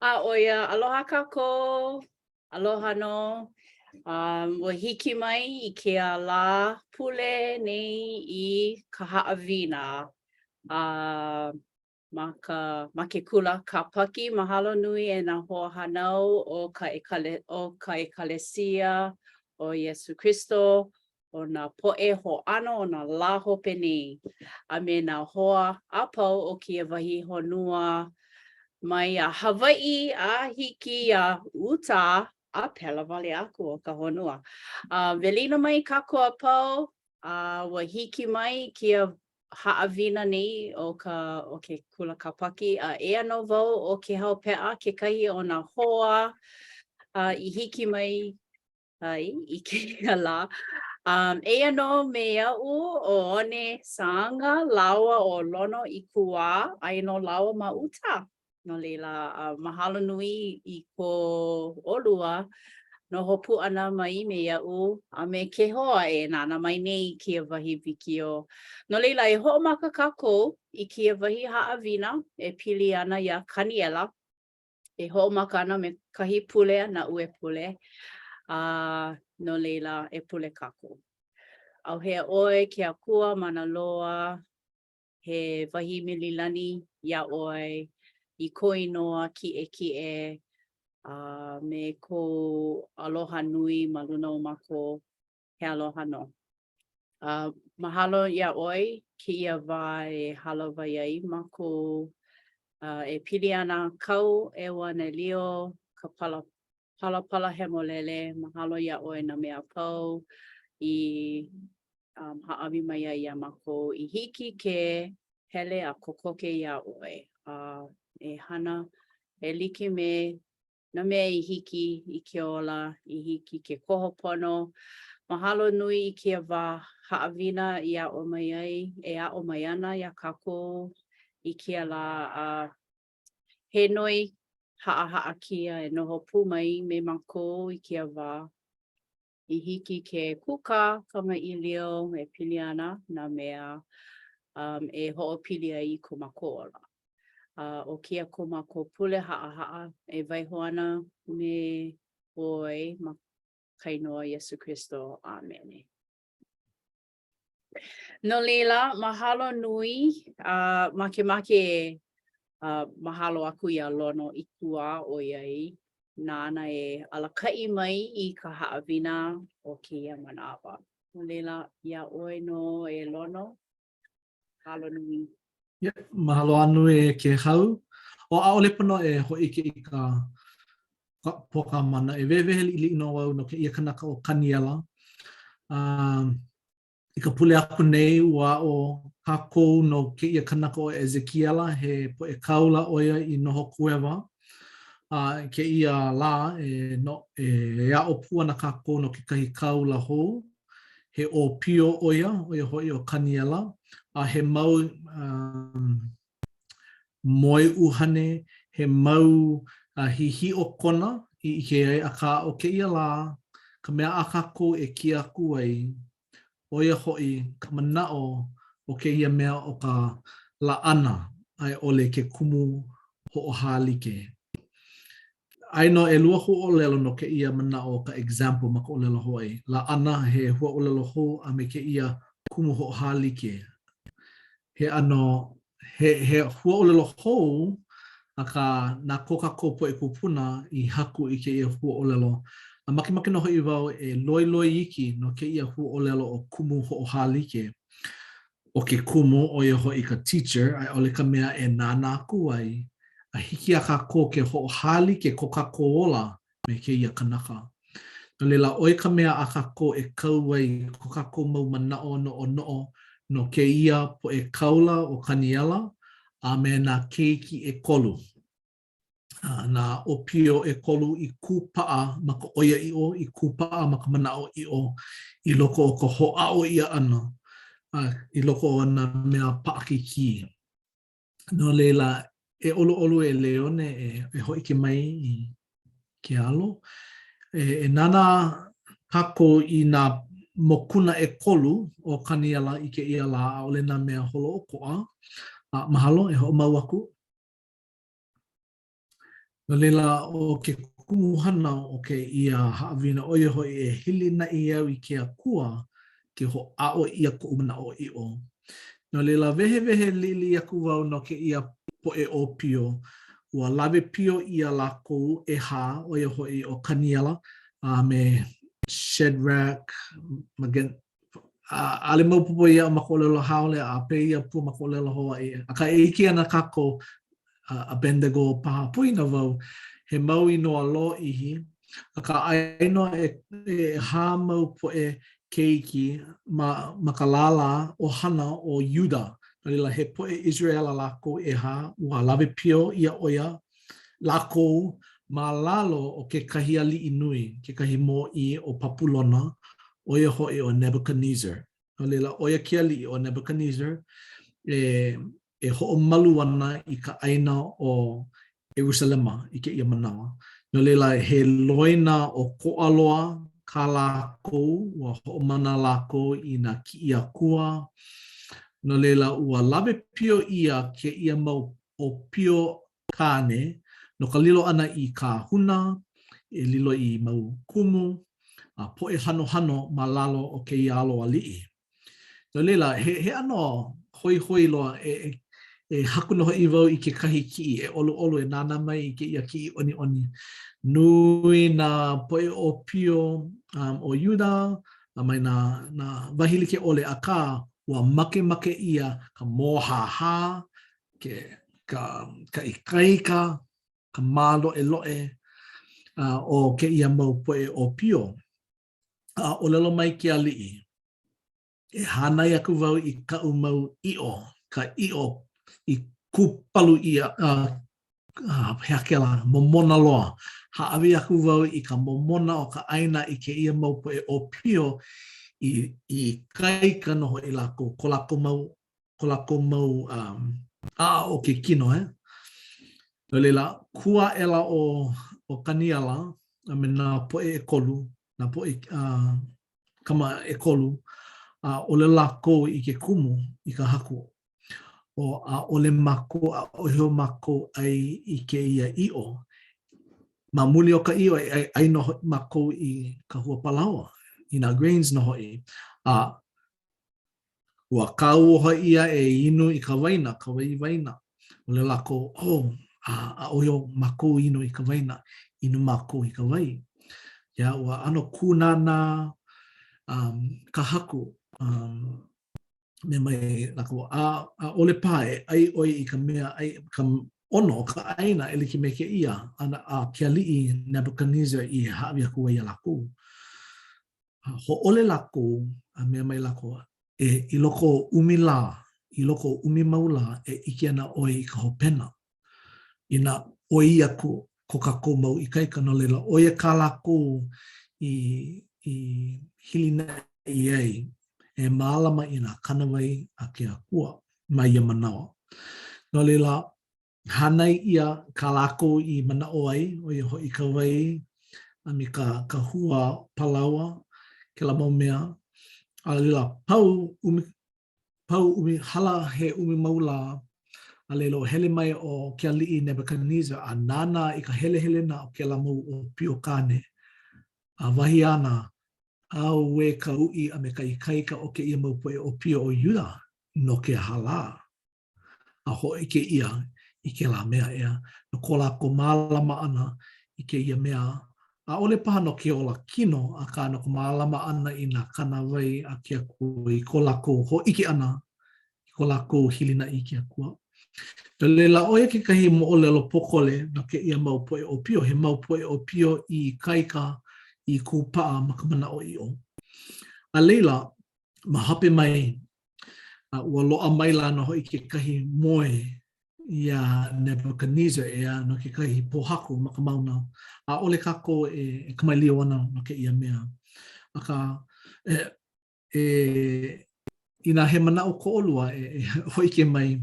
A ʻo ia, aloha kākou, aloha nō. Um, ua hiki mai i kēia lā pule nei i ka haʻawina. Uh, ma ka, ma ke kula Kāpaki, mahalo nui e nā hoahānau o ka ʻekale, o ka ʻEkalesia o Iesū Kristo o nā poʻe hōʻano o nā lā hope nei, a me nā hoa a pau o kēia wahi honua mai a Hawaiʻi a hiki iā Utā a pēlā wale aku o ka honua. A welina mai kākou a pau, a ua hiki mai kēia haʻawina nei o ka o ke kula Kāpaki, a eia nō wau ʻo Kēhau Peʻa, kekahi o nā hoa a i hiki mai ai i kēia lā. Um, eia nō me aʻu ʻo One Sāga lāua ʻo Lono Ikuwā, aia nō lāua ma Utah. No laila, uh, mahalo nui i ko ʻolua noho pū ʻana mai me iaʻu a me Kehoa e nānā mai nei i kēia wahi wikiō. No laila, e hoʻomaka kākou i kēia wahi haʻawina e pili ana iā Kaniela. E hoʻomaka ana me kahi pule a naʻu e pule, a no laila, e pule kākou. ʻAuhea ʻoe ke Akua mana loa, he wahi mililani iā ʻoe i kou inoa kiʻekiʻe a me kou aloha nui ma luna o mākou, he aloha nō. A mahalo iā ʻoe kēia wā e hālāwai ai mākou uh, e pili ana kāu ʻeuanelio, ka pala, palapala hemolele, mahalo iā ʻoe nā mea a pau i um, hāʻawi mai ai iā mākou i hiki ke hele a kokoke iā ʻoe a e hana e like me nā mea i hiki i ke ola, i hiki ke koho pono. Mahalo nui i kēia wā haʻawina i aʻo mai ai, e aʻo mai ana iā kākou i kēia lā a he noi haʻahaʻa kēia e noho pū mai me mākou i kēia wā. I hiki ke kūkā kamaʻilio e pili ana nā mea um, e hoʻopili ai i ko mākou ola. A ʻo kēia ko mākou pule haʻahaʻa e waiho ana me ʻoe ma ka inoa Iesū Kristo. ʻĀmene. No laila, mahalo nui a makemake e uh, mahalo aku iā Lono Ikuwā ʻoiai nāna e alakaʻi mai i ka haʻawina o kēia manawa. No laila, iā ʻoe nō e Lono, mahalo nui. Yeah, mahalo a nui e Kēhau. O ʻaʻole pono e hōʻike i ka pōkā mana. E wehewehe liʻiliʻi nō au no kēia kanaka ʻo Kaniela. Um, I ka pule aku nei, ua aʻo kākou no kēia kanaka ʻo ʻEzekiela, he poʻe kāula ʻo ia i noho kuewa. A i kēia lā, e, no, e aʻo pū ana kākou no kekahi kāula hou. He ʻōpio ʻo ia, ʻo ia hoʻi ʻo Kaniela, a he mau um, moe ʻuhane, he mau uh, hihiʻo kona i ʻike ai, akā ʻo kēia lā, ka mea a kākou e kia aku ai, ʻo ia hoʻi ka manaʻo o kēia mea o ka laʻana a i ʻole ke kumu hoʻohālike. Aia nō ʻelua huaʻōlelo no kēia manaʻo o ka example ma ka ʻōlelo Hawaiʻi. Laʻana he huaʻōlelo hou a me kēia kumu hoʻohālike. He ʻano, he, he huaʻōlelo hou, akā, na ko kākou poʻe kūpuna i haku i kēia huaʻōlelo. A makemake nō hoʻi wau e loiloi iki no kēia huaʻōlelo ʻo kumu hoʻohālike. ʻO ke kumu, ʻo ia hoʻi ka teacher, a i ʻole ka mea e nānā aku ai, a hiki iā kākou ke hoʻohālike ko kākou ola me kēia kanaka. No laila, ʻo ia ka mea a kākou e kau ai ko kākou mau manaʻo noʻonoʻo no kēia poʻe kāula o Kaniela a me nā keiki ʻekolu, nā ʻōpio ʻekolu i kūpaʻa ma ka ʻoiaʻiʻo, i kūpaʻa ma ka manaʻoʻiʻo i loko o ka hoʻāʻo ʻia ʻana, i loko o nā mea paʻakikī. No laila, e ʻoluʻolu e Leone e, e hōʻike mai i ke alo. E, e nānā kākou i nā mokuna ʻekolu o Kaniela i kēia lā, ʻaʻole nā mea holoʻokoʻa. A, mahalo, e hoʻomau aku. No laila, ʻo ke kumuhana o kēia haʻawina, ʻo ia hoʻi e hilinaʻi au i ke Akua ke hoʻāʻo ʻia koʻu manaʻoʻiʻo. No laila, wehewehe liʻiliʻi aku wau no kēia poʻe ʻōpio. Ua lawe pio ʻia lākou ʻehā, ʻo ia hoʻi ʻo Kaniela a me Shadrach, ʻaʻole maopopo iaʻu ma ka ʻōlelo haole a pēia pū ma ka ʻōlelo Hawaiʻi. Akā e ʻike ana kākou Abednego paha poina wau, he mau inoa lōʻihi, akā aia nō ʻehā mau poʻe keiki ma, ma ka lālā ʻohana o Iuda. No laila, he poʻe Iseraela lākou ʻehā, ua lawe pio ʻia ʻo ia lākou ma lalo o kekahi aliʻi nui, kekahi mōʻī o Papulona, ʻo ia hoʻi ʻo Nebuchadnezzar. No laila, ʻo ia ke aliʻi ʻo Nebuchadnezzar e, e hoʻomalu ana i ka ʻāina ʻo Ierusalema i kēia manawa. No laila, he loina ʻokoʻa loa kā lākou, ua hoʻomana lākou i nā kiʻi akua. No laila, ua lawe pio ʻia kēia mau ʻōpio kāne no ka lilo ʻana i kāhuna, e lilo i mau kumu, a poʻe hanohano ma lalo o kēia alo aliʻi. No laila, he, he ʻano hoihoi loa e, e, e haku nō hoʻi wau i kekahi kiʻi e ʻoluʻolu e nānā mai i kēia kiʻi ʻoniʻoni. Nui nā poʻe ʻōpio um, o Iuda, a mai nā, nā wahi like ʻole, akā, ua makemake ʻia ka mōhāhā, ke, ka, ka ikaika, ka māloʻeloʻe uh, o kēia mau poʻe ʻōpio. A ʻōlelo mai ke aliʻi, E hānai aku wau i kaʻu mau ʻiʻo, ka ʻiʻo i kūpalu ʻia, uh, uh, he aha kēlā, momona loa. Hāʻawi aku wau i ka momona o ka ʻāina i kēia mau poʻe ʻōpio i, i ikaika nō hoʻi lākou, ko lākou mau ko lākou mau um, ʻaʻa o ke kino, eh? No laila, kū aʻela ʻo, ʻo Kaniela a me nā poʻe ʻekolu, nā poʻe uh, kama ʻekolu, a ʻōlelo lākou i ke kumu, i ka haku, ʻo ʻaʻole mākou, ʻaʻohe o mākou ʻai i kēia ʻiʻo. Ma muli o ka ʻiʻo, e ʻai nō hoʻi mākou i ka hua palaoa, i nā grains nō hoʻi. A Ua kauoha ʻia e inu i ka waina, ka wai waina. ʻŌlelo lākou, oh, a, ʻaʻohe o mākou inu i ka waina, inu mākou i ka wai. Yeah, ua ʻano kūnānā um, ka haku, um, mea mai lākou, a, ʻaʻole paha e ʻai ʻoe i ka mea ʻai, ka ʻono o ka ʻāina e like me kēia, a, a ke aliʻi Nebuchadnezzar i hāʻawi aku ai iā lākou. A hōʻole lākou, a mea mai lākou, E, i loko o ʻumi lā, i loko o ʻumi mau lā, e ʻike ana ʻoe i ka hopena. Inā ʻoi aku ko kākou mau ikaika, no laila, ʻo ia kā lākou i, i hilinaʻi ai, e mālama i nā kānāwai a ke Akua ma ia manawa. No laila, hānai ʻia kā lākou i manaʻo ai, ʻo ia hoʻi ka wai a me ka, ka hua palaoa, kēlā mau mea. A laila, pau ʻumi, pau ʻumi, hala he ʻumi mau lā, a laila, hele mai ʻo ke aliʻi Nebuchadnezzar a nānā i ka helehelena o kēlā mau ʻōpio kāne. A wahi āna, Auē ka uʻi a me ka ikaika o kēia mau poʻe ʻōpio o Iuda, no ke aha lā? a hōʻike ʻia i kēlā mea, ʻeā, no ko lākou mālama ʻana i kēia mea, ʻaʻole paha no ke ola kino, akā no ka mālama ʻana i nā kānāwai a ke Akua, i ko lākou hōʻike ʻana i ko lākou hilinaʻi i ke Akua. No laila, ʻo ia kekahi moʻolelo pōkole no kēia mau poʻe ʻōpio, he mau poʻe ʻōpio i ikaika, i kūpaʻa ma ka manaʻoʻiʻo. A laila, ma hope mai, a ua loaʻa maila nō hoʻi kekahi moe iā Nebuchadnezzar, ʻeā, no kekahi pōhaku ma ka mauna. ʻAʻole kākou e, e kamaʻilio ana no kēia mea. Akā, e, e, inā he manaʻo ko ʻolua e, e hōʻike mai,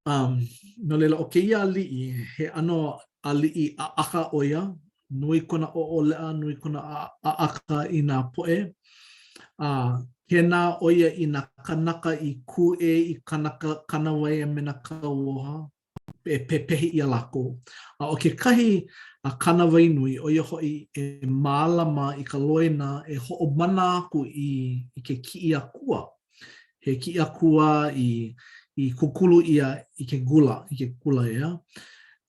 Um, no laila, ʻo kēia aliʻi, he ʻano aliʻi ʻaʻaka ʻo ia, nui kona ʻoʻoleʻa, nui kona ʻaʻaka i nā poʻe. A kēnā ʻo ia i nā kānaka i kūʻē i kāna kānāwai a me nā kauoha. E pepehi ʻia lākou. A ʻo kekahi a kānāwai nui, ʻo ia hoʻi e mālama i ka loina e hoʻomana aku i, i ke kiʻi akua. He kiʻi akua i, i kūkulu ʻia i ke gula, i ke kula, ʻeā.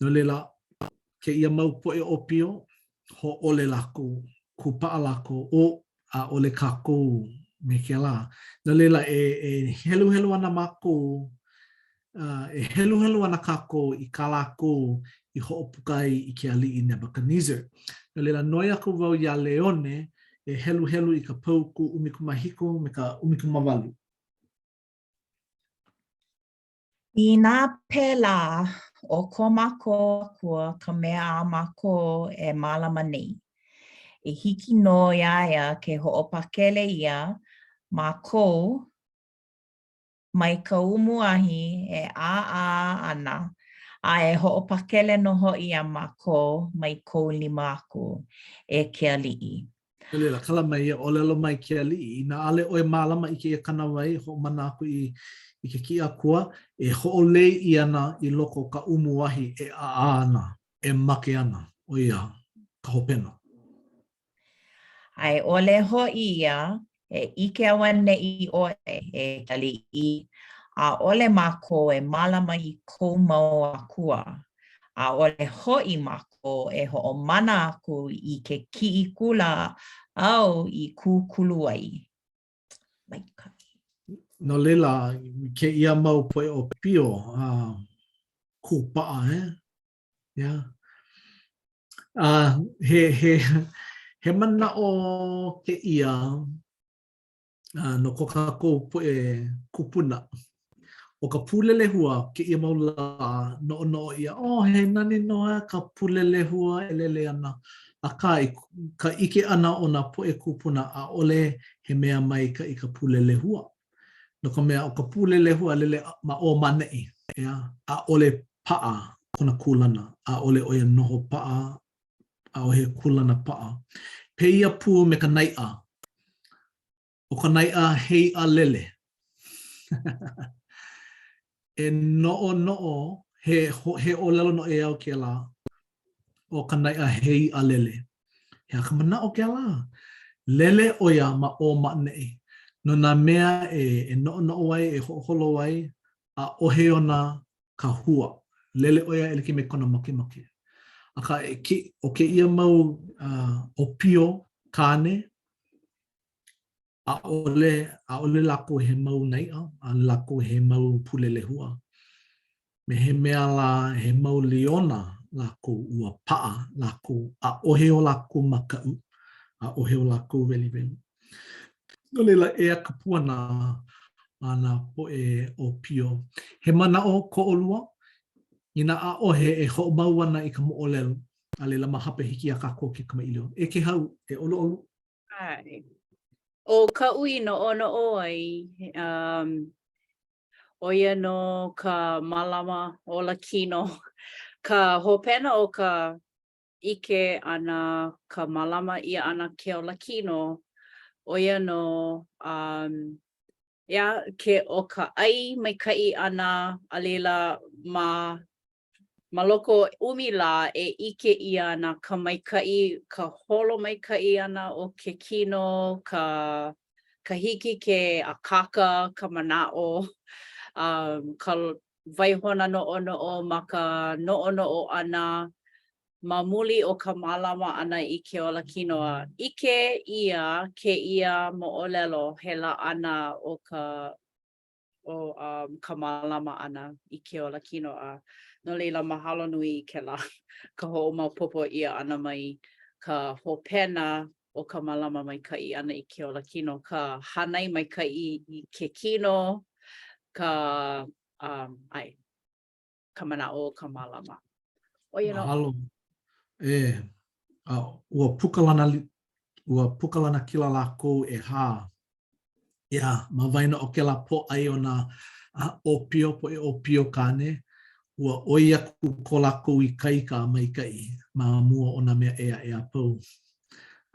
No laila, kēia mau poʻe ʻōpio, hōʻole lākou, kūpaʻa lākou, ʻo, ʻaʻole kākou me kēlā. No laila, e, e heluhelu ana mākou, uh, e heluhelu ana kākou i kā lākou i hoʻopuka ai i ke aliʻi Nebuchadnezzar. No laila, noi aku wau iā Leone e heluhelu i ka paukū 17 me ka 18. Inā pēlā, ʻo ko mākou Akua ka mea a mākou e mālama nei, e hiki nō iā ia ke hoʻopakele iā mākou mai ka umu ahi e ʻaʻā ana, a e hoʻopakele nō hoʻi iā mākou mai kou lima aku, e ke aliʻi. No laila, kala mai ia, ʻōlelo mai ke aliʻi, inā ʻaʻole ʻoe mālama i kēia kānāwai, hoʻomana aku i, i ke kiʻi akua, e hoʻolei ʻia ana i loko o ka umu ahi e ʻaʻā ana, e make ana, ʻo ia ka hopena. A i ʻole hoʻi ia, e ʻike auaneʻi ʻoe, e ke aliʻi, ʻaʻole mākou e mālama i kou mau akua, ʻaʻole hoʻi mākou e hoʻomana aku i ke kiʻi gula āu i kūkulu ai. Maikaʻi. No laila, kēia mau poʻe ʻōpio, uh, kūpaʻa, eh? Yeah. Uh, he, he, he manaʻo kēia uh, no ko kākou poʻe kūpuna. ʻO ka pulelehua kēia mau lā, noʻonoʻo ʻia, oh, he nani nō ka pulelehua e lele ana. Akā, i ka ʻike ʻana o nā poʻe kūpuna, ʻaʻole he mea maikaʻi ka pulelehua. No ka mea, ʻo ka pulelehua lele ma ʻō ma ʻaneʻi, ʻeā, ʻaʻole paʻa kona kūlana, ʻaʻole ʻo ia noho paʻa, ʻaʻohe kūlana paʻa. Pēia pū me ka naiʻa. ʻO ka naiʻa he iʻa lele. e noʻonoʻo, he, he ʻōlelo noʻeau kēlā, ʻo ka naiʻa he iʻa lele. He aha ka manaʻo kēlā? Lele ʻo ia ma ʻō ma ʻaneʻi. No nā mea e, e noʻonoʻo ai, e hoʻoholo ai, ʻaʻohe ona kahua. Lele ʻo ia e like me kona makemake. Akā, e ke, ʻo kēia mau uh, ʻōpio kāne, ʻaʻole, ʻaʻole lākou he mau naiʻa, ʻaʻole lākou he mau pulelehua. Me he mea lā, he mau liona lākou, ua paʻa lākou, ʻaʻohe o lākou makaʻu, ʻaʻohe o lākou weliweli. No laila, eia ka puana a nā poʻe ʻōpio. He manaʻo ko ʻolua? Inā ʻaʻohe e hoʻomau ana i ka moʻolelo, a laila ma hape hiki iā kākou ke kamaʻilio. E Kēhau, e ʻoluʻolu. ʻAe. ʻO kaʻu i noʻonoʻo ai, um, ʻo ia nō ka mālama olakino, ka hopena o ka ʻike ʻana, ka mālama ʻia ʻana ke olakino, ʻo ia nō, um, ʻeā, ke, ʻo ka ʻai maikaʻi ʻana, a laila ma Ma loko o ʻumi lā e ʻike ʻia ana ka maikaʻi, ka holo maikaʻi ʻana o ke kino, ka ka hiki ke akāka ka manaʻo, um, ka waihona noʻonoʻo ma ka noʻonoʻo ʻana ma muli o ka mālama ʻana i ke olakino a ʻike ʻia kēia moʻolelo he laʻana o ka o um, ka mālama ʻana i ke olakino a no laila mahalo nui i kēlā ka hoʻomaopopo ʻia ʻana mai ka hopena o ka mālama maikaʻi ʻana i ke olakino, ka hānai maikaʻi i ke kino, ka um, ʻae, ka manaʻo o ka mālama. ʻO ia nō. Mahalo. E, a, ua puka lana, ua puka lanakila lākou ʻehā. ʻEā, ma waena o kēlā pōʻai o nā ʻōpio, poʻe ʻōpio kāne, ua ʻoi aku ko lākou ikaika a maikaʻi ma mua o nā mea ʻē aʻe a pau.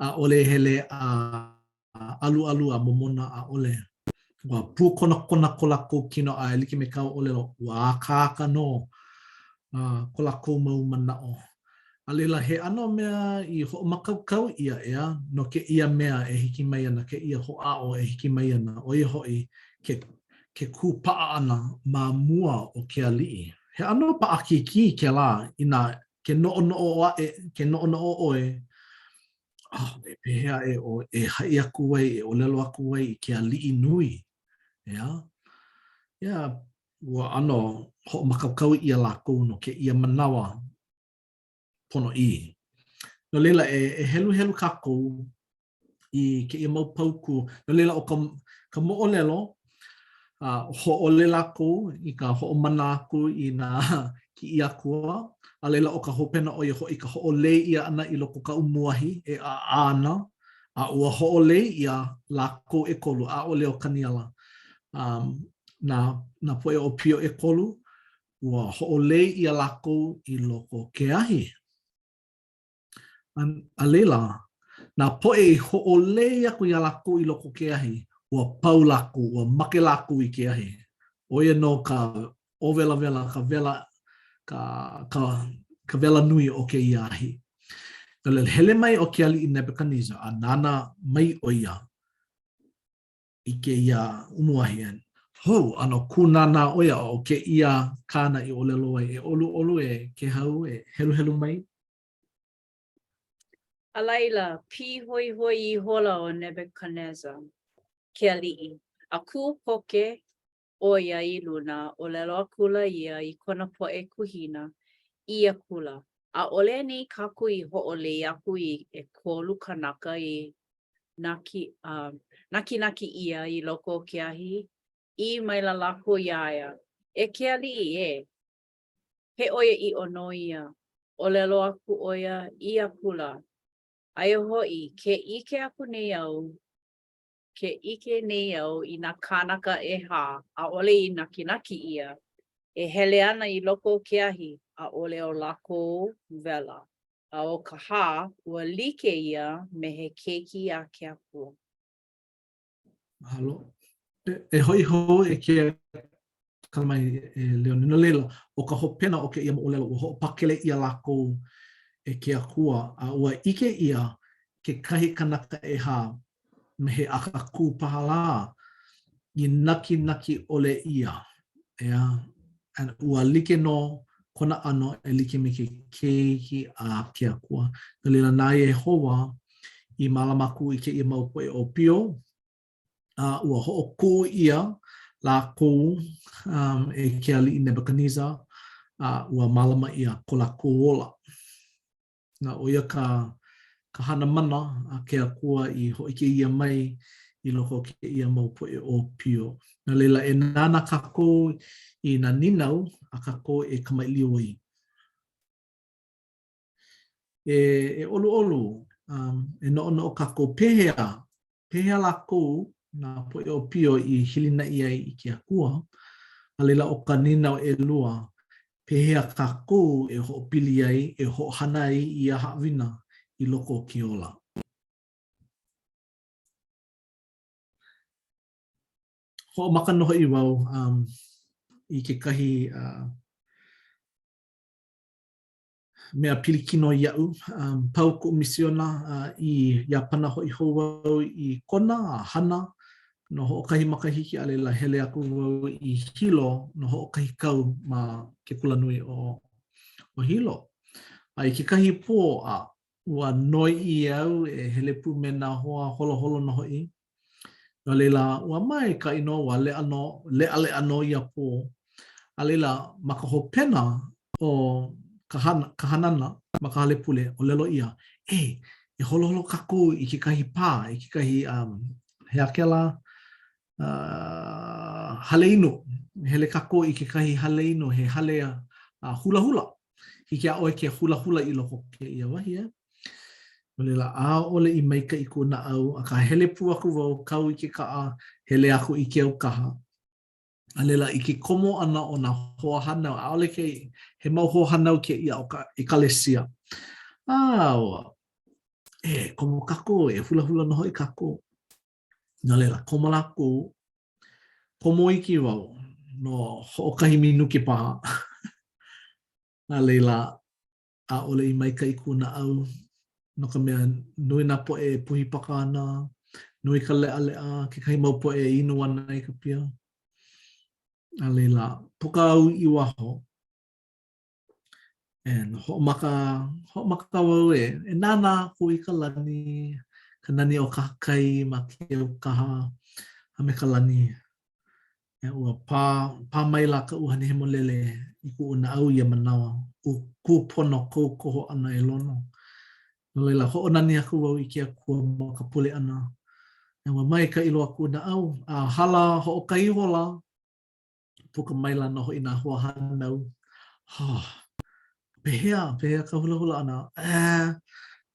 ʻAʻole hele a alualu a momona, ʻaʻole. Ua pūkonakona ko lākou kino a e like me kāu ʻōlelo, ua akāka nō. uh, ko lākou mau manaʻo. A laila, he ʻano mea i hoʻomākaukau ʻia, ʻeā, no kēia mea e hiki mai ana, kēia hoʻāʻo e hiki mai ana, ʻo ia hoʻi ke, ke kūpaʻa ʻana ma mua o ke aliʻi. He ʻano paʻakikī kēlā inā ke noʻonoʻo aʻe, ke noʻonoʻo ʻoe, oh, e pehea e, o, e haʻi aku ai, e ʻōlelo aku ai i ke aliʻi nui, ʻeā? Yeah, ua ʻano hoʻomākaukau ʻia lākou no kēia manawa ponoʻī. No laila, e, e heluhelu kākou i kēia mau paukū. No laila, ʻo ka, ka moʻolelo, uh, hōʻole lākou i ka hoʻomana aku i nā kiʻi akua, a laila ʻo ka hopena ʻo ia hoʻi ka hoʻolei ʻia ʻana i loko o ka umuahi e ʻaʻā ana, a ua hoʻolei ʻia lākou ʻekolu, ʻaʻole ʻo Kaniela. Um, nā, nā poʻe ʻōpio ʻekolu, ua hoʻolei ʻia lākou i loko o ke ahi. A, a laila, nā poʻe i hoʻolei aku iā lākou i loko o ke ahi, ua pau lākou, ua make lākou i ke ahi. ʻO ia nō ka ʻōwelawela, ka wela, ka, ka, ka wela nui o kēia ahi. No laila, hele mai ʻo ke aliʻi Nebukadnezar a nānā mai ʻo ia i kēia umuahi. Hou, ʻano kūnānā ʻo ia ʻo kēia kāna i ʻōlelo ai, e ʻoluʻolu e Kēhau, e heluhelu mai. A laila, pīhoihoi ihola ʻo Nebukadnezar, ke aliʻi, a kū koke ʻo ia i luna, ʻōlelo akula ia i kona poʻe kuhina, ʻī akula, ʻAʻole anei kākou i hoʻolei aku i ʻekolu kānaka i naki, uh, nakinaki ʻia i loko o ke ahi? ʻĪ maila lākou iā ia, E ke aliʻi ē, he ʻoiaʻiʻo nō ia. ʻŌlelo aku ʻo ia, ʻī akula, Aia hoʻi, ke ʻike aku nei au, ke ʻike nei au i nā kānaka ʻehā, ʻaʻole i nakinaki ʻia, e hele ana i loko o ke ahi, ʻaʻole o lākou wela, a ʻo ka hā, ua like ia me he keiki a ke akua. Mahalo. E, e hoʻi hou e ke mai e Leone. No laila, ʻo ka hopena o kēia moʻolelo, ua hoʻopakele ʻia lākou e ke akua, a ua ʻike ʻia kekahi kanaka ʻehā me he akakū paha lā i nakinaki ʻole ʻia, ʻeā, and ua like nō kona ʻano e like me ke keiki a ke akua. No laila, na Iēhova i mālama aku i kēia mau poʻe ʻōpio, a ua hoʻokuʻu ʻia lākou um, e ke aliʻi Nebukadnezar, a ua mālama ʻia ko lākou ola. Na ʻo ia ka, ka hana mana a ke akua i hōʻike ʻia mai i loko o kēia mau poʻe ʻōpio. No laila, e nānā kākou i nā nīnau a kākou e kamaʻilio ai. E, e ʻoluʻolu, um, e noʻonoʻo kākou pehea, pehea lākou nā poʻe ʻōpio i hilinaʻi ai i ke akua, a laila ʻo ka nīnau ʻelua, pehea kākou e hoʻopili ai, e hoʻohana ai i ia haʻawina i loko o ke ola. Hoʻomaka nō hoʻi wau um, i kekahi uh, mea pilikino iaʻu. Um, pau kuʻu misiona uh, i Iāpana hoʻi hou au i Kona a hana no hoʻokahi makahiki a laila hele aku wau i Hilo no hoʻokahi kau ma ke kulanui o, o Hilo. A i kekahi pō a ua noi ʻia au e hele pū me nā hoa holoholo nō hoʻi. No laila, ua maikaʻi nō, ua leʻa nō, leʻaleʻa nō ia pō. A laila, ma ka hopena o ka hana, ka hanana ma ka hale pule, ʻōlelo ʻia, E, e holoholo kākou i kekahi pā, i kekahi, um, he aha kēlā, uh, hale inu. Hele kākou i kekahi hale inu, he hale uh, hulahula. Hiki iā ʻoe ke hulahula i loko o kēia wahi, e. No laila, ʻaʻole i maikaʻi kuʻu naʻau, akā hele pū aku wau, kau i ke kaʻa, hele aku i Keaukaha. A laila, i ke komo ʻana o nā hoahānau, ʻaʻole ke, he mau hoahānau kēia o ka ʻekalesia. A, ua, e, komo kākou, e hulahula nō hoʻi kākou. No laila, komo lākou, komo iki wau no hoʻokahi minuke paha. A laila, ʻaʻole i maikaʻi kuʻu naʻau, no ka mea, nui nā poʻe e puhi paka ana, nui ka leʻaleʻa, kekahi mau poʻe e inu ana i ka pia. A laila, puka au i waho, and hoʻomaka, hoʻomaka wau e, e nānā aku i ka lani, ka nani o kahakai ma Keaukaha a me ka lani. E, ua pā, pā maila ka ʻUhane Hemolele i kuʻu naʻau ia manawa, ua kūpono kou koho ʻana e Lono. No laila, hoʻonani aku wau i ke Akua ma ka pule ʻana. E, ua maikaʻi loa kuʻu naʻau, a hala hoʻokahi hola, puka maila nō hoʻi nā hoahānau. Oh, pehea, pehea ka hulahula ʻana? Eh,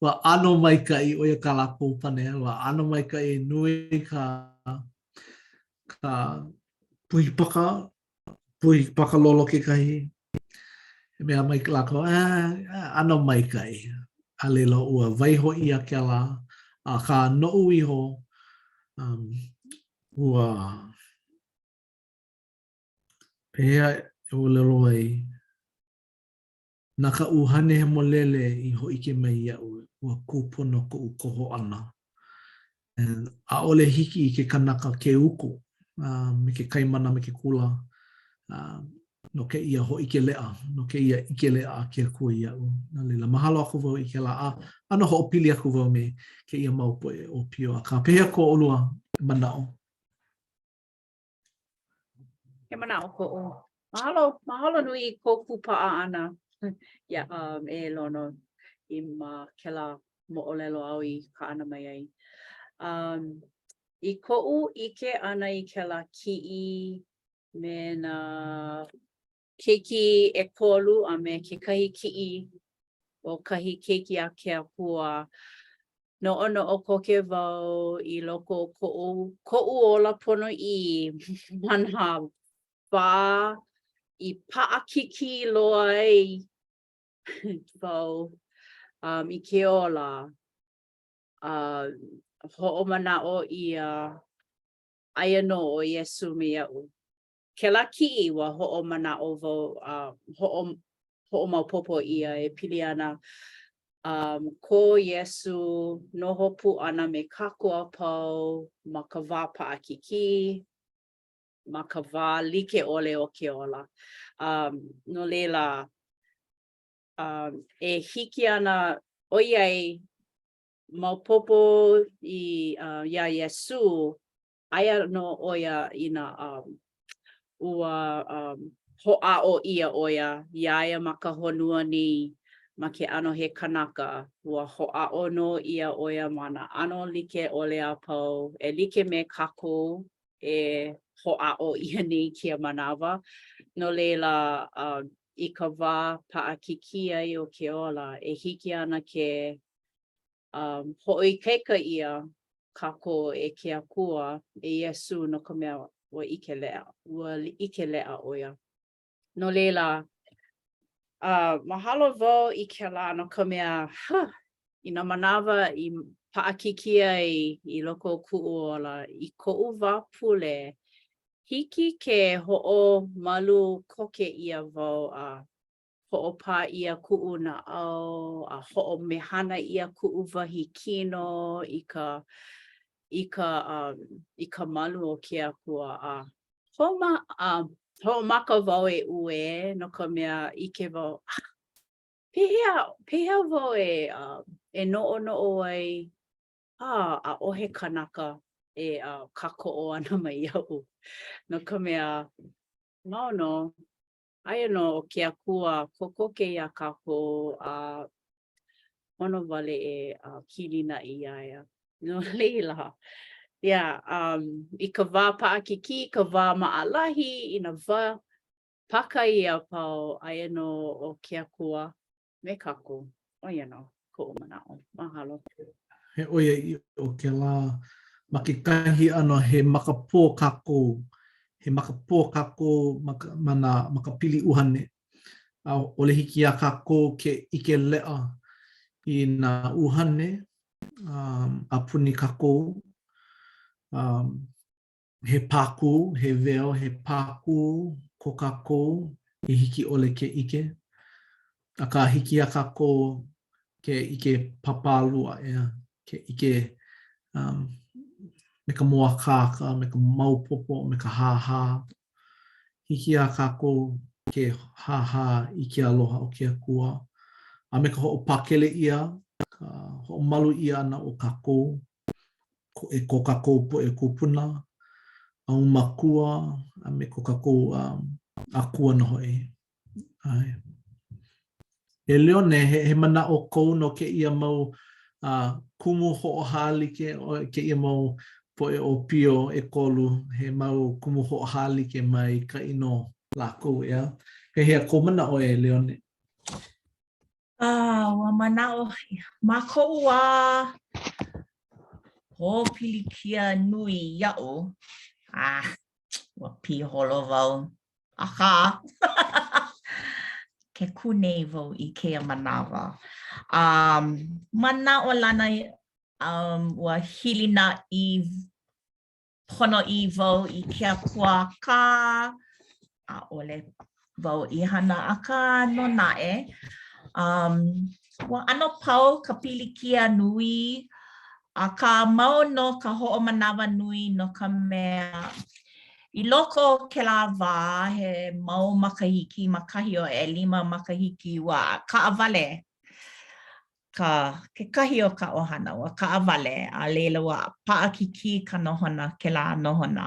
ua ʻano maikaʻi, ʻo ia kā lākou pane, ua ʻano maikaʻi, nui ka ka puhi paka, puhi paka lolo kekahi. He mea mai lākou, eh, ʻano maikaʻi. A laila, ua waiho ʻia kēlā, akā noʻu iho, um, ua pehea e ʻōlelo ai, na ka ʻUhane Hemolele i hōʻike mai iaʻu ua kūpono koʻu koho ʻana. And ʻaʻole hiki i ke kanaka ke uku uh, me ke kaimana me ke kula uh, no kēia hōʻike leʻa, no kēia ʻike leʻa a ke Akua iaʻu. No laila, mahalo aku wau i kēlā a ʻano hoʻopili aku wau me kēia mau poʻe ʻōpio. Akā, pehea ko ʻolua manaʻo? He manaʻo koʻu. Mahalo, mahalo nui i kou kūpaʻa ʻana ia, um, e Lono i ma kēlā moʻolelo āu i kaʻana mai ai. Um, i koʻu ʻike ʻana i kēlā kiʻi me nā keiki ʻekolu a me kekahi kiʻi o kahi keiki a ke Akua. Noʻonoʻo koke wau i loko o koʻu, koʻu ola ponoʻī ma nā wā i paʻakikī loa ai wau um, i ke ola. A uh, hoʻomanaʻo ʻia aia nō ʻo Iesū me iaʻu. Kēlā kiʻi ua hoʻomanaʻo wau a hoʻo, hoʻomaopopo ʻia e pili ana um, ko Iesū noho pū ʻana me kākou a pau ma ka wā paʻakikī, ma ka wā like ʻole o ke ola. Um, no laila, um, e hiki ana, ʻoiai maopopo i, uh, iā Iesū, aia nō ʻo ia i nā um, ua um, hoʻāʻo ʻia ʻo ia iā ia ma ka honua nei ma ke ʻano he kanaka, ua hoʻāʻo nō ʻia ʻo ia ma nā ʻano like ʻole a pau, e like me kākou e hoʻāʻo ʻia nei i kēia manawa. No laila, um, i ka wā paʻakikī ai o ke ola, e hiki ana ke um, hoʻoikaika ʻia kākou e ke Akua, e Iesū, no ka mea, ua ʻike leʻa, ua ʻike leʻa ʻo ia. No laila, uh, mahalo wau i kēlā no ka mea, huh, i nā manawa i paʻakikī ai i loko o kuʻu ola, i koʻu wā pule, hiki ke hoʻomalu koke ʻia wau a hoʻopā ʻia kuʻu naʻau a hoʻomehana ʻia kuʻu wahi kino i ka i ka um, i ka malu o ke Akua a hoʻoma a hoʻomaka wau e uē no ka mea ʻike wau ah, pehea pehea wau e uh, e noʻonoʻo ai a ʻaʻohe kanaka e uh, kākoʻo ana mai iaʻu no ka mea mau nō Aia nō ʻo ke Akua kokoke iā kākou a pono wale e kilinaʻi iā ia. No laila, yeah, um, i ka wā paʻakikī, i ka wā maʻalahi, i nā wā pākahi a pau, aia nō ʻo ke Akua me kākou. ʻO ia nō koʻu manaʻo. Mahalo. He ʻoiaʻiʻo kēlā ma kekahi ʻano he makapō kākou, he makapō kākou ma ka, ma nā, ma ka pili ʻuhane. ʻAʻole hiki iā kākou ke ʻike leʻa i nā ʻuhane um, a puni kākou. Um, he pākū, he veil, he pākū ko kākou i hiki ʻole ke ʻike. Akā, hiki iā kākou ke ʻike pāpālua, ʻeā, ke ʻike um, me ka mōakāka, me ka maopopo, me ka hāhā. Hiki iā kākou ke hāhā i ke aloha o ke Akua a me ka hoʻopakele ʻia, ka hoʻomalu ʻia ʻana o kākou e ko kākou poʻe kūpuna, ʻaumākua, a me ko kākou um, akua nō hoʻi. ʻAe. E Leone, he, he manaʻo kou no kēia mau uh, kumu hoʻohālike, o kēia mau poʻe ʻōpio ʻekolu, he mau kumu hoʻohālike maikaʻi nō lākou, ʻeā? Pehea kou manaʻo e Leone? Ah, ua manaʻo, ma koʻu wā pōpilikia nui iaʻu, ah, ua piholo wau. Akā, ke kū nei wau i kēia manawa. Um, manaʻolana um, ua hilinaʻi ponoʻī wau i ke Akua akā, ʻaʻole wau i hana akā nō naʻe. Um, ua ʻano pau ka pilikia nui, akā mau nō ka hoʻomanawanui no ka mea, i loko o kēlā wā he mau makahiki ma kahi o ʻelima makahiki ua kaʻawale ka kekahi o ka ʻohana, ua kaʻawale, a laila ua paʻakikī ka nohona, kēlā nohona.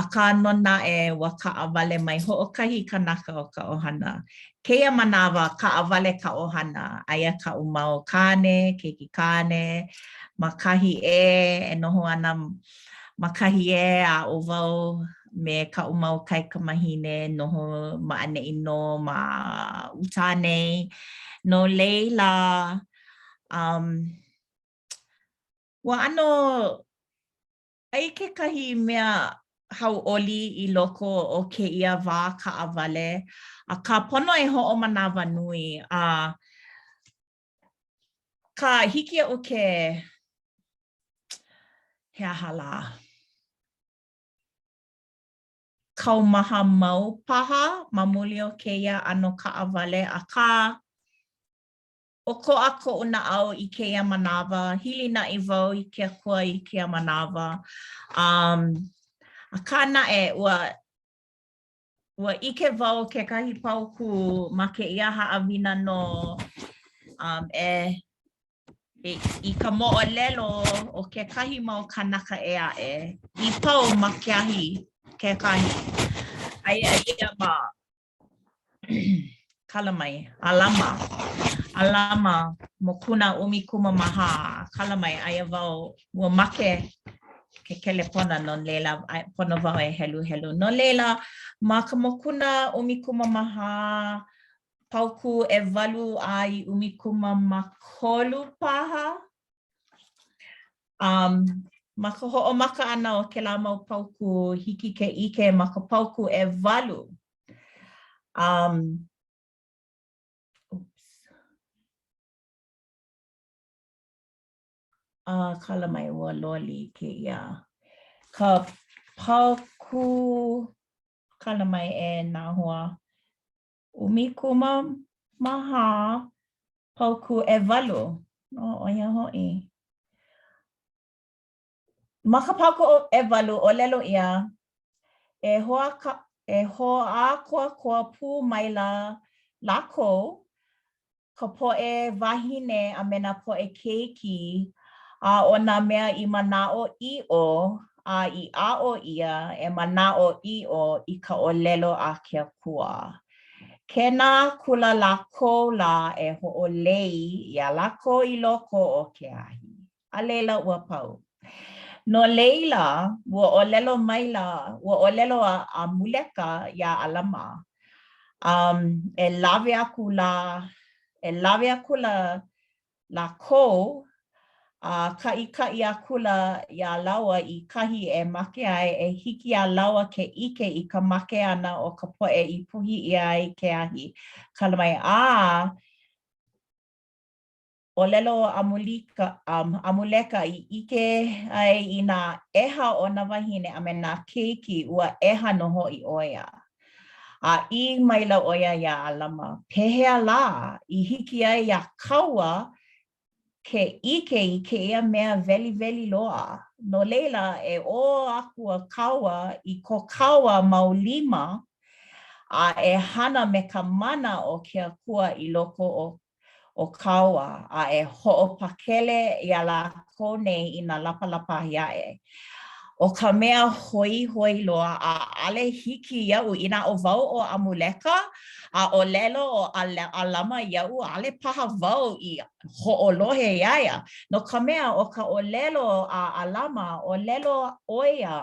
Akā nō naʻe, ua kaʻawale mai hoʻokahi kanaka o ka ʻohana. Kēia manawa, kaʻawale ka ʻohana, aia kaʻu mau kāne, keiki kāne, ma kahi ʻē e noho ana ma kahi ʻē, a ʻo wau me kaʻu mau kaikamahine noho ma ʻaneʻi nō ma Utah nei. No laila, um, ua ʻano aia kekahi mea hauʻoli i loko o kēia wā kaʻawale, akā pono e hoʻomanawanui a ka hiki iaʻu ke he aha lā? Kaumaha mau paha ma muli o kēia ʻano kaʻawale, akā, ʻokoʻa koʻu naʻau i kēia manawa, hilinaʻi wau i ke Akua i kēia manawa. Um, akā naʻe, ua ua ʻike wau kekahi paukū ma kēia haʻawina nō um, e, e, i ka moʻolelo o kekahi mau kānaka ʻē aʻe i pau ma ke ahi kekahi. Aia ia ma Kala mai, ʻAlama, ʻAlama, mokuna 14, kala mai, aia wau, ua make ke kelepona no laila, pono wau e heluhelu. No laila, ma ka mokuna 14, paukū ʻewalu a i 13 paha, Um, ma ka hoʻomaka ʻana o kēlā mau paukū, hiki ke ʻike ma ka paukū ʻewalu. Um, oops. Uh, kala mai ua loli kēia. Ka paukū, kala mai e nā hoa, 14, paukū ʻewalu. Oh, ʻo ia hoʻi. Ma ka paukū ʻewalu, ʻōlelo ʻia, e hoa, e hoʻākoakoa pū maila lākou, ka poʻe wāhine a me nā poʻe keiki, a ʻo nā mea i manaʻoʻiʻo a i aʻo ʻia e manaʻoʻiʻo i ka ʻōlelo a ke Akua. Kēnā akula lākou lā e hoʻolei iā lākou i loko o ke ahi. A laila ua pau. No laila, ua ʻōlelo maila, ua ʻōlelo a ʻAmuleka iā ʻAlama, um, e lawe aku lā, e lawe akula lākou, a kaʻikaʻi akula iā lāua i kahi e make ai, e hiki iā lāua ke ʻike i ka make ʻana o ka poʻe i puhi ʻia ai ke ahi. Kala mai, a ʻōlelo ʻo ʻAmulika, um, ʻAmuleka i ʻike ai i nā ʻeha o nā wāhine a me nā keiki, ua ʻeha nō hoʻi ʻo ia. A ʻī maila ʻo ia iā ʻAlama, Pehea lā i hiki ai iā kāua ke ʻike i kēia mea weliweli loa? No laila, e ʻō aku kāua i ko kāua mau lima, a e hana me ka mana o ke Akua i loko o o kāua, a e hoʻopakele iā lākou nei i nā lapalapa ahi aʻe. ʻO ka mea hoihoi loa, ʻaʻole hiki iaʻu, inā ʻo wau ʻo ʻAmuleka, a ʻōlelo ʻo ʻAlama iaʻu, ʻaʻole paha wau i hoʻolohe iā ia, no ka mea, ʻo ka ʻōlelo a ʻAlama, ʻōlelo ʻo ia,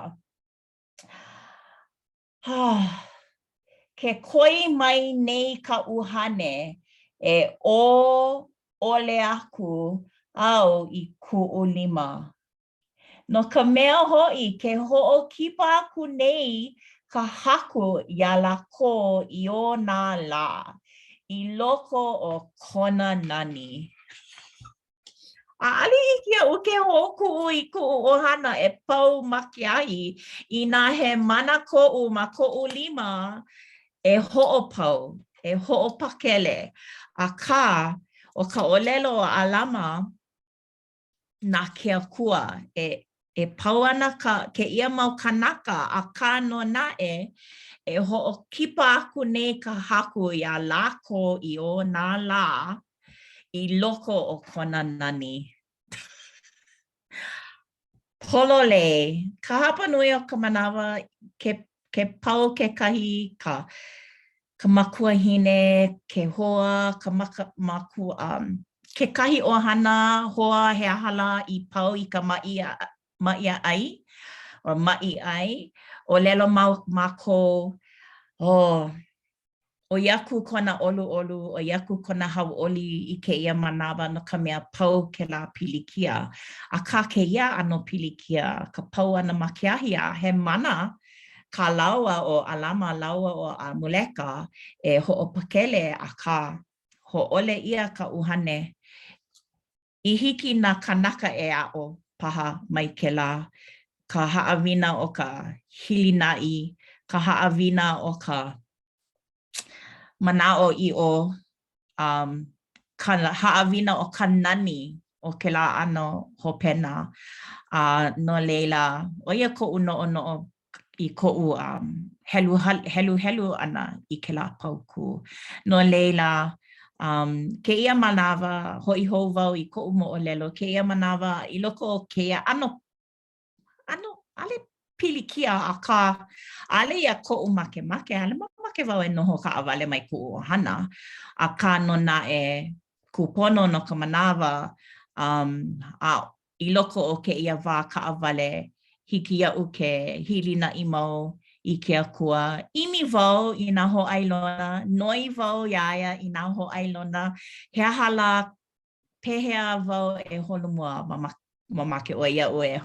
Ke koi mai nei ka ʻuhane e ʻō ʻole aku au i kuʻu lima. No ka mea hoʻi, ke hoʻokipa aku nei ka Haku iā lākou i ona lā, i loko o kona nani. ʻAʻole hiki iaʻu ke hoʻokuʻu i kuʻu ʻohana e pau ma ke ahi inā he mana koʻu ma koʻu lima e hoʻopau, e hoʻopakele. Akā, ʻo ka ʻōlelo a ʻAlama na ke Akua e e pau ana ka kēia mau kānaka, akā nō naʻe, e hoʻokipa aku nei ka Haku iā lākou i ona lā i loko o kona nani. Pololei ka hapa nui o ka manawa ke ke pau kekahi ka ka makuahine, ke hoa, ka maka, maku, um, kekahi ʻohana hoa he aha lā i pau i ka maʻi maʻi ʻaʻai or maʻi ʻai, ʻōlelo mau mākou, oh, ʻoi aku kona ʻoluʻolu, ʻoi aku kona hauʻoli i kēia manawa no ka mea pau kēlā pilikia. Akā kēia ʻano pilikia, ka pau ʻana ma ke ahi a he mana kā lāua ʻo ʻAlama lāua ʻo ʻAmuleka e hoʻopakele akā hōʻole ʻia ka ʻuhane i hiki nā kānaka e aʻo paha mai kēlā, ka haʻawina o ka hilinaʻi, ka haʻawina o ka manaʻoʻiʻo, um, ka haʻawina o ka nani o kēlā ʻano hopena. A no laila, ʻo ia koʻu noʻonoʻo i koʻu um, helu, heluhelu ʻana i kēlā paukū. No laila, um, kēia manawa, hoʻi hou wau i koʻu moʻolelo, kēia manawa i loko o kēia ʻano, ʻano, ʻaʻole pilikia, akā, ʻaʻole ia koʻu makemake, ʻaʻole makemake wau e noho kaʻawale mai kuʻu ʻohana, akā nō naʻe, kūpono no ka manawa, um, a I loko o kēia wā kaʻawale, hiki iaʻu ke hilinaʻi mau i ke Akua. ʻImi wau i nā hōʻailona, noi wau iā ia i nā hōʻailona, he aha lā, pehea wau e holomua, mamake ʻoe iaʻu e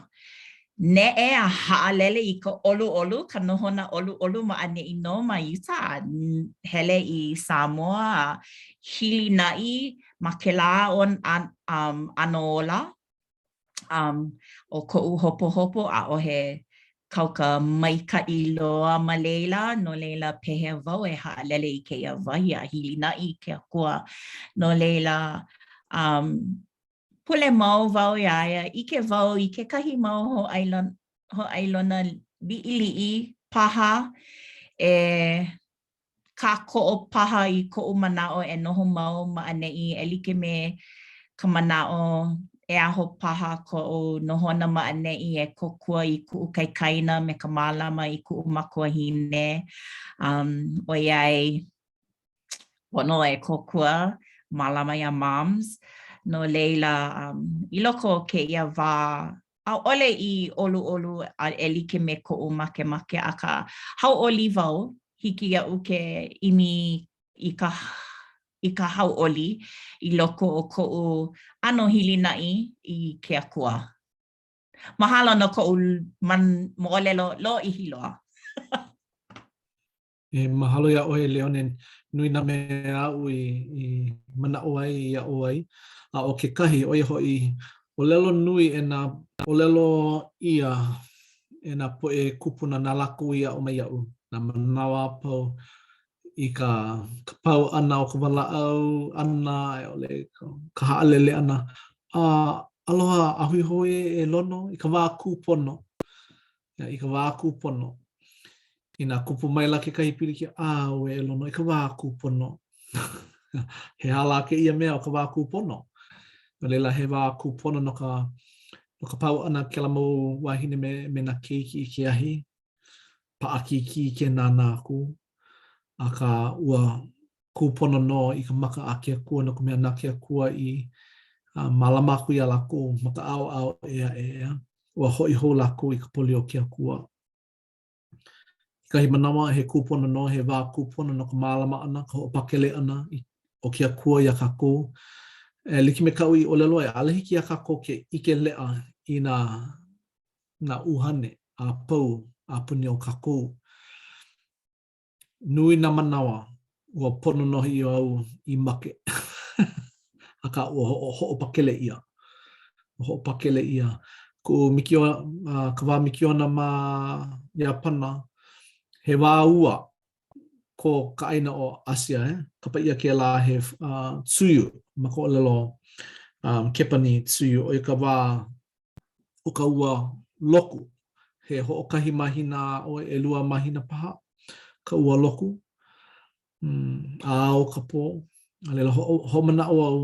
neʻe a haʻalele i ka ʻoluʻolu, ka nohona ʻoluʻolu ma ʻaneʻi nō ma Utah, a hele i Samoa a hilinaʻi ma kēlā ʻano ola, um, ʻo koʻu hopohopo, ʻaʻohe kauka maikaʻi loa ma laila, no laila, pehea wau e haʻalele i kēia wahi a hilinaʻi i ke Akua. No laila, um, pule mau wau iā ia, ʻike wau i kekahi mau hōʻailona, hōʻailona liʻiliʻi paha e kākoʻo paha i koʻu manaʻo e noho mau ma ʻaneʻi e like me ka manaʻo e aho paha koʻu nohona ma ʻaneʻi e kōkua i kuʻu kaikaina me ka mālama i kuʻu makuahine um, ʻoiai pono e kōkua mālama iā moms. No laila, um, i loko o kēia wā ʻaʻole i ʻoluʻolu a e like me koʻu makemake, akā hauʻoli wau, hiki iaʻu ke ʻimi i ka i ka hauʻoli i loko o koʻu ʻano hilinaʻi i ke Akua. Mahalo no koʻu man moʻolelo lōʻihi loa. E mahalo iā ʻoe, Leone, nui nā mea aʻu i, i manaʻo ai i aʻo ai. A ʻo kekahi, ʻo ia hoʻi, ʻōlelo nui e nā ʻōlelo ʻia e nā poʻe kūpuna na lākou i aʻo mai iaʻu, nā manawa a pau. i ka, ka pau ʻana o ka walaʻau ʻana a i ʻole ka, ka haʻalele ʻana. A aloha a hui hou e Lono i ka wā kūpono. I ka wā kūpono. Inā kupu maila kekahi pilikia, ʻauē e Lono, i ka wā kūpono. he aha lā kēia mea o ka wā kūpono? No laila, he wā kūpono no ka, no ka pau ʻana kēlā mau wāhine me, me nā keiki i ke ahi. Paʻakikī ke nānā aku. Akā, ua kūpono nō i ka maka a ke Akua no ka mea na ke Akua i uh, mālama aku iā lākou ma ka ʻaoʻao ʻē aʻe, ʻeā. Ua hoʻi hou lākou i ka poli o ke Akua. Kekahi manawa, he kūpono nō, he wā kūpono no ka mālama ʻana, ka hoʻopakele ʻana i, o ke Akua iā kākou. E like me kaʻu i ʻōlelo ai, ʻaʻole hiki iā kākou ke ʻike leʻa i nā, nā ʻuhane a pau a puni o kākou. Nui nā manawa ua pono nō hoʻi au i make, akā ua hoʻo, hoʻopakele ʻia. Ua hoʻopakele ʻia. Kuʻu mikio, uh, ka wā mikiona ma Iāpana, he wā ua ko ka ʻāina o ʻAsia, eh? Kapa ʻia kēlā he uh, tsuyu ma ka ʻōlelo um, Kepanī, tsuyu, ʻo ia ka wā o ka ua loku, he hoʻokahi mahina a ʻoi, ʻelua mahina paha ka ua loku, mm, a ao ka pō. A laila, ho hoʻomanaʻo au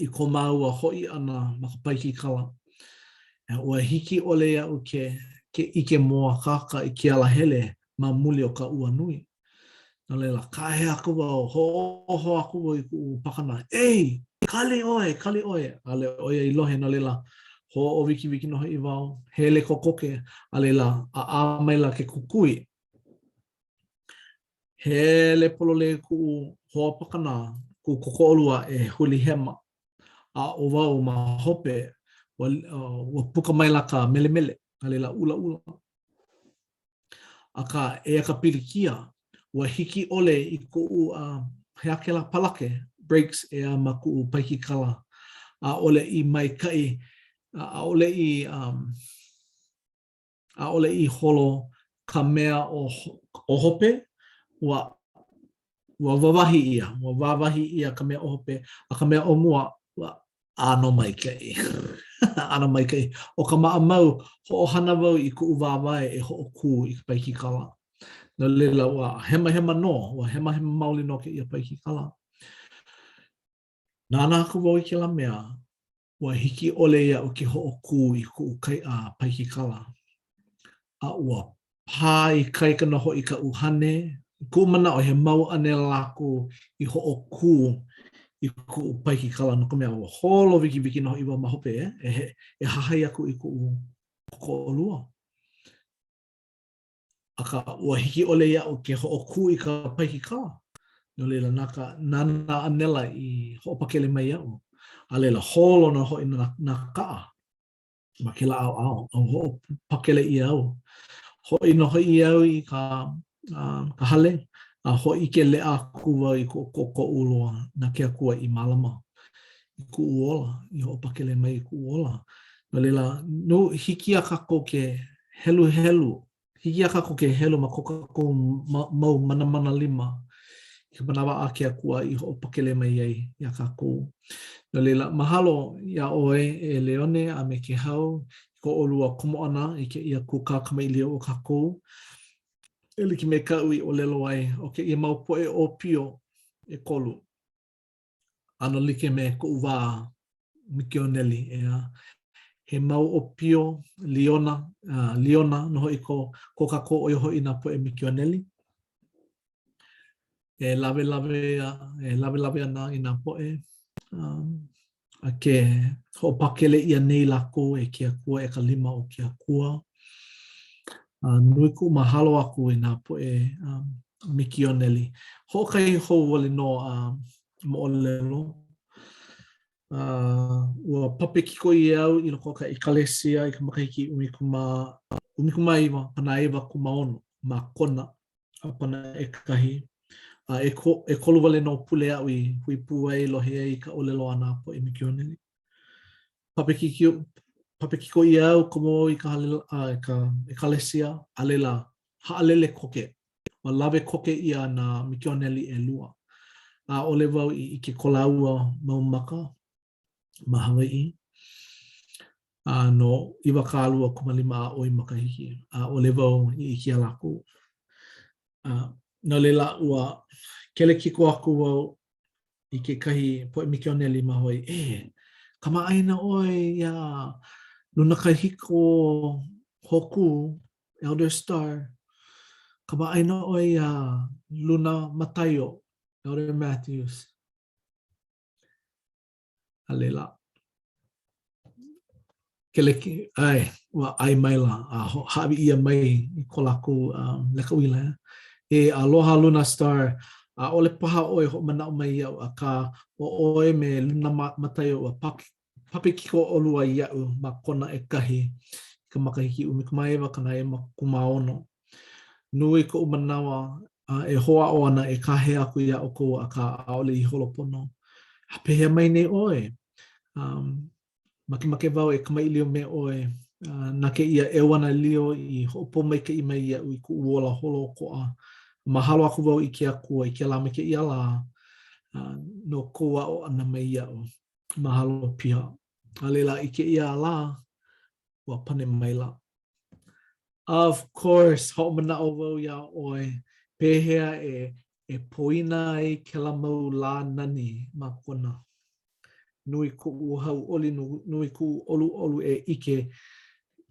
i ko māua hoʻi ʻana ma ka paikikala. Ua hiki ʻole iaʻu ke, ke ʻike mōakāka i ke alahele ma muli o ka ua nui. No laila, kāhea aku wau, hoʻōho aku wau i kuʻu pakanā, Ei, kali ʻoe, kali ʻoe! ʻAʻole ʻo ia i lohe, no laila, hoʻowikiwiki nō hoʻi wau, hele kokoke, a laila, ʻaʻā maila ke kukui. Hele pololei kuʻu hoa pakanā, kuʻu kōkoʻolua e huli hema, a ʻo wau ma hope, ua, ua puka maila ka melemele, a laila ʻulaʻula. Akā, eia ka pilikia, ua hiki ʻole i koʻu uh, he aha kēlā palake, brakes ʻeā ma kuʻu paikikala. ʻAʻole i maikaʻi, ʻaʻole i um, ʻaʻole i holo ka mea o, o hope, ua ua wāwahi ʻia, ua wāwahi ʻia ka mea o hope, a ka mea o mua, ua ʻano maikaʻi. ʻano maikaʻi. ʻO ka maʻamau, hoʻohana wau i kuʻu wāwae e hoʻokū i ka paikikala. No laila, ua hemahema nō, ua hemahema maoli nō kēia paikikala. Nānā aku wau i kēlā mea, ua hiki ʻole iaʻu ke hoʻokū i kuʻu kai, uh, paikikala. A ua pā ikaika nō hoʻi ka ʻuhane. I kuʻu manaʻo, he mau ʻānela lākou i hoʻokū i kuʻu paikikala no ka mea, ua holo wikiwiki nō hoʻi wau ma hope e, e, e hahai aku i kuʻu kōkoʻolua. Akā, ua hiki ʻole iaʻu ke hoʻokū i ka paikikala. No laila, na ka, na nā ʻānela i hoʻopakele mai iaʻu. A laila, holo nō hoʻi nā, nā kaʻa ma kēlā ʻaoʻao, a hoʻopakele ʻia au. Hoʻi nō hoʻi au i ka, uh, ka hale, a hōʻike leʻa aku wau i koʻu kōkoʻolua na ke Akua i mālama i kuʻu ola, i hoʻopakele mai i kuʻu ola. No laila, no, hiki iā kākou ke heluhelu Hiki iā kākou ke helu ma ko kākou mau manamana lima i ka manawa a ke Akua i hoʻopakele mai ai iā kākou. No laila, mahalo iā ʻoe e Leone a me Kēhau i ko ʻolua komo ʻana i kēia kūkā kamaʻilio o kākou. E like me kaʻu i ʻōlelo ai, ʻo kēia mau poʻe ʻōpio ʻekolu, ʻano like me koʻu wā mikioneli, ʻeā. He mau ʻōpio liona, uh, liona nō hoʻi ko, ko kākou ʻo ia hoʻi nā poʻe mikioneli. E lawelawe, e lawelawe ana i nā poʻe um, a ke hoʻopakele ʻia nei lākou e ke Akua, e ka lima o ke Akua. Uh, nui kuʻu mahalo aku i nā poʻe um, mikioneli. Hoʻokahi hou wale nō a uh, moʻolelo. Uh, ua papekiko ʻia au i loko o ka ʻekalesia i ka makahiki 1996 ma Kona, ʻāpana ʻekahi. A ʻeko, ʻekolu wale nō pule aʻu i hui pū ai, lohe ai i ka ʻōlelo a nā poʻe mikioneli. Papekikio, papekiko ʻia au, komo au i ka hale, uh, i ka ʻekalesia, a laila, haʻalele koke. Ua lawe koke ʻia nā mikioneli ʻelua. ʻAʻole wau i ʻike ko lāua mau maka ma Hawaiʻi. A no 25 a ʻoi makahiki, ʻaʻole wau i ʻike iā lākou. A no laila, ua kelekiko aku wau i kekahi poʻe mikioneli ma Hawaii, e, kamaʻāina ʻoe iā Lunakahiko Hōkū, Elder Star, kamaʻāina ʻoe iā Luna Mataio, Elder Matthews. A laila, keleki, ʻae, ua ʻae maila a hāʻawi ʻia mai i ko lākou um, leka uila. E aloha Luna Star, ʻaʻole paha ʻoe hoʻomanaʻo mai iaʻu, akā, ʻo ʻoe me Luna Mataio ua papekiko ʻolua iaʻu ma Kona ʻekahi i ka makahiki 1996. Nui koʻu manawa e hoʻāʻo ana e kāhea aku iā ʻoukou, akā, ʻaʻole i holo pono. A pehea mai nei ʻoe? Um, makemake wau e kamaʻilio me ʻoe uh, na kēia ʻeuanelio i hoʻopōmaikaʻi mai iaʻu i kuʻu ola holoʻokoʻa. Mahalo aku wau i ke Akua i kēlā me kēia lā uh, no kou aʻo ʻana mai iaʻu. Mahalo piha. A laila, i kēia lā, ua pane maila. Of course, hoʻomanaʻo wau iā ʻoe, pehea e e poina ai kēlā mau lā nani ma Kona. Nui kuʻu hauʻoli, nui kuʻu ʻoluʻolu e ʻike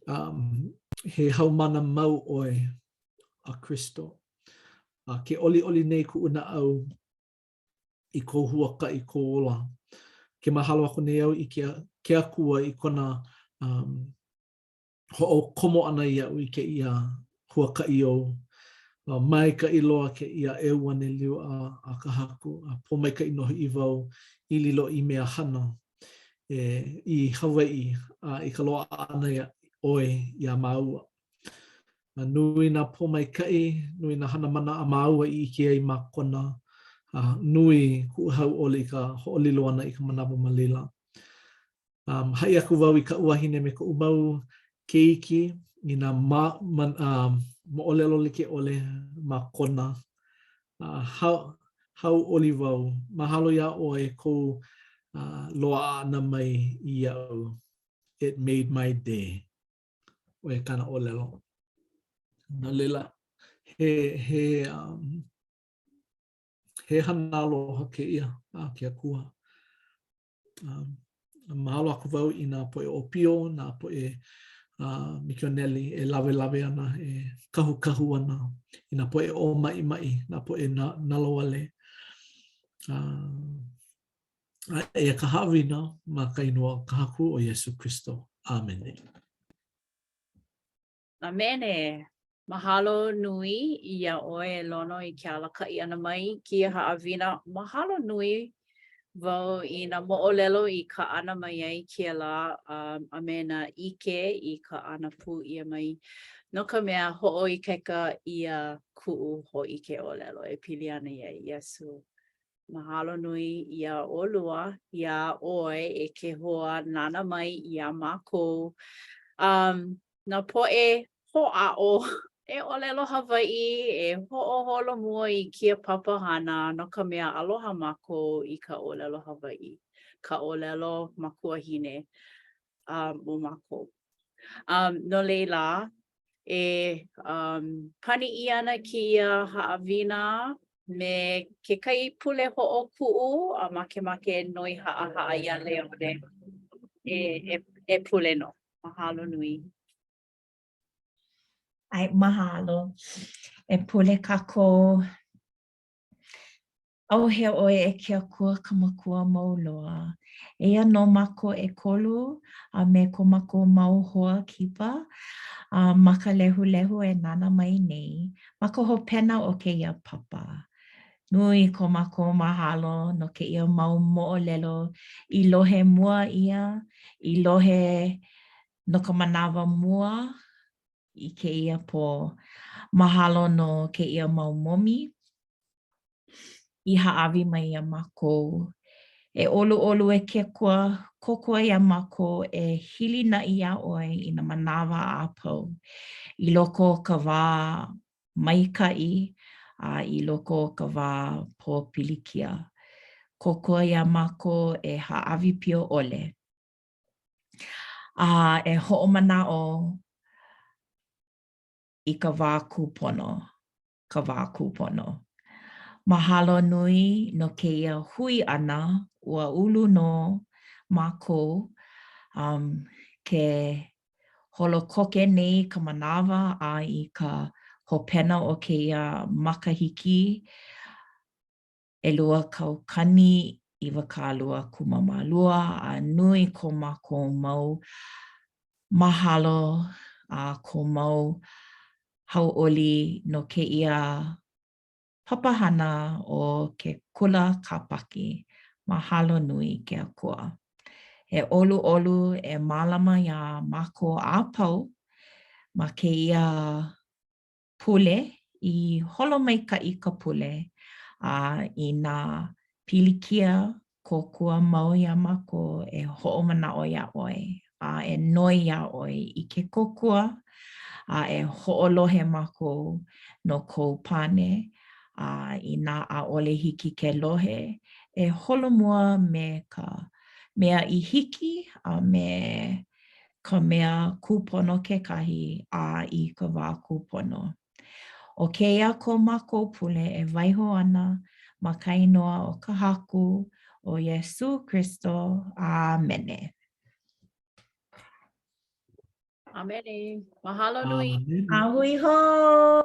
um, he haumāna mau ʻoe a Kristo. A ke ʻoliʻoli nei kuʻu naʻau i kou huakaʻi, kou ola. Ke mahalo aku nei au i ke, ke Akua i kona um, hoʻokomo ʻana iaʻu i kēia huakaʻi ou. Maikaʻi loa kēia ʻeuanelio a, a ka Haku, a pōmaikaʻi nō hoʻi wau i lilo i mea hana e, i Hawaiʻi a i ka loaʻa ʻana iā ʻoe iā māua. A nui nā pōmaikaʻi, nui nā hana mana a māua i ʻike ai ma Kona, a nui kuʻu hauʻoli i ka hoʻolilo ʻana i ka manawa ma laila. Um, haʻi aku wau i kaʻu wahine me koʻu mau keiki i nā ma, ma, um, moʻolelo like ʻole ma Kona. Uh, hau, hauʻoli wau. Mahalo iā ʻoe kou uh, loaʻa ʻana mai iaʻu. It made my day. ʻO ia kāna ʻōlelo. No laila, he, he, um, he hana aloha kēia a ke Akua. Um, mahalo aku wau i nā poʻe ʻōpio, nā poʻe uh, mikioneli e lawelawe ana, e kahukahu ana i nā poʻe ʻōmaʻimaʻi, nā poʻe na, nalowale. Uh, a eia ka haʻawina ma ka inoa o ka Haku ʻo Iesū Kristo. ʻĀmene. ʻĀmene. Mahalo nui iā ʻoe e Lono i ke alakaʻi ʻana mai i kēia haʻawina. Mahalo nui wau i nā moʻolelo i kaʻana mai ai kēlā um, a me nā ʻike i kaʻana pū ʻia mai no ka mea hoʻoikaika ʻia kuʻu hōʻike ʻōlelo e pili ana iā Iesū. Mahalo nui iā ʻolua, iā ʻoe e ke hoa nānā mai iā mākou. Um, nā poʻe hoʻāʻo e ʻōlelo Hawaiʻi, e hoʻoholomua i kēia papahana no ka mea aloha mākou i ka ʻōlelo Hawaiʻi, ka ʻōlelo makuahine um, o mākou. Um, no laila, e um, pani ʻia ana kēia haʻawina me kekahi pule hoʻokuʻu a makemake e noi haʻahaʻa iā Leone e, e, e pule nō. Mahalo nui. ʻAe, mahalo. E pule kākou. ʻAuhea ʻoe e ke Akua ka Makua mau loa. Eia nō mākou ʻekolu a me ko mākou mau hoa kipa a ma ka lehulehu e nānā mai nei ma ka hopena o kēia papa. Nui ko mākou mahalo no kēia mau moʻolelo i lohe mua ʻia, i lohe no ka manawa mua i kēia pō. Mahalo no kēia mau momi i hāʻawi mai iā mākou. E ʻoluʻolu e ke Akua, kōkua iā mākou e hilinaʻi iā ʻoe i nā manawa a pau i loko o ka wā maikaʻi. a i loko o ka wā pōpilikia. Kōkua iā mākou e hāʻawi pio ʻole a e hoʻomanaʻo i ka wā kūpono, ka wā kūpono. Mahalo nui no kēia hui ʻana, ua ulu nō mākou um, ke holo koke nei ka manawa a i ka hopena o kēia makahiki 2022 a nui ko mākou mau mahalo a ko mau hauʻoli no kēia papahana o ke kula Kāpaki. Mahalo nui i ke Akua. E ʻoluʻolu e mālama iā mākou a pau ma kēia pule i holo maikaʻi ka pule a i nā pilikia kōkua mau iā mākou e hoʻomanaʻo iā ʻoe a e noi iā ʻoe i ke kōkua a e hoʻolohe mākou no kou pane a inā ʻaʻole hiki ke lohe e holomua me ka mea i hiki a me ka mea kūpono kekahi a i ka wā kūpono. ʻO kēia ko mākou pule e waiho ana ma ka inoa o ka Haku ʻo Iesū Kristo. ʻĀmene. ʻĀmene. Mahalo nui. A hui hou!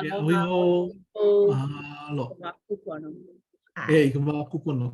E hui hou. Mahalo. I ka wā kūpono. E, i ka wā kūpono.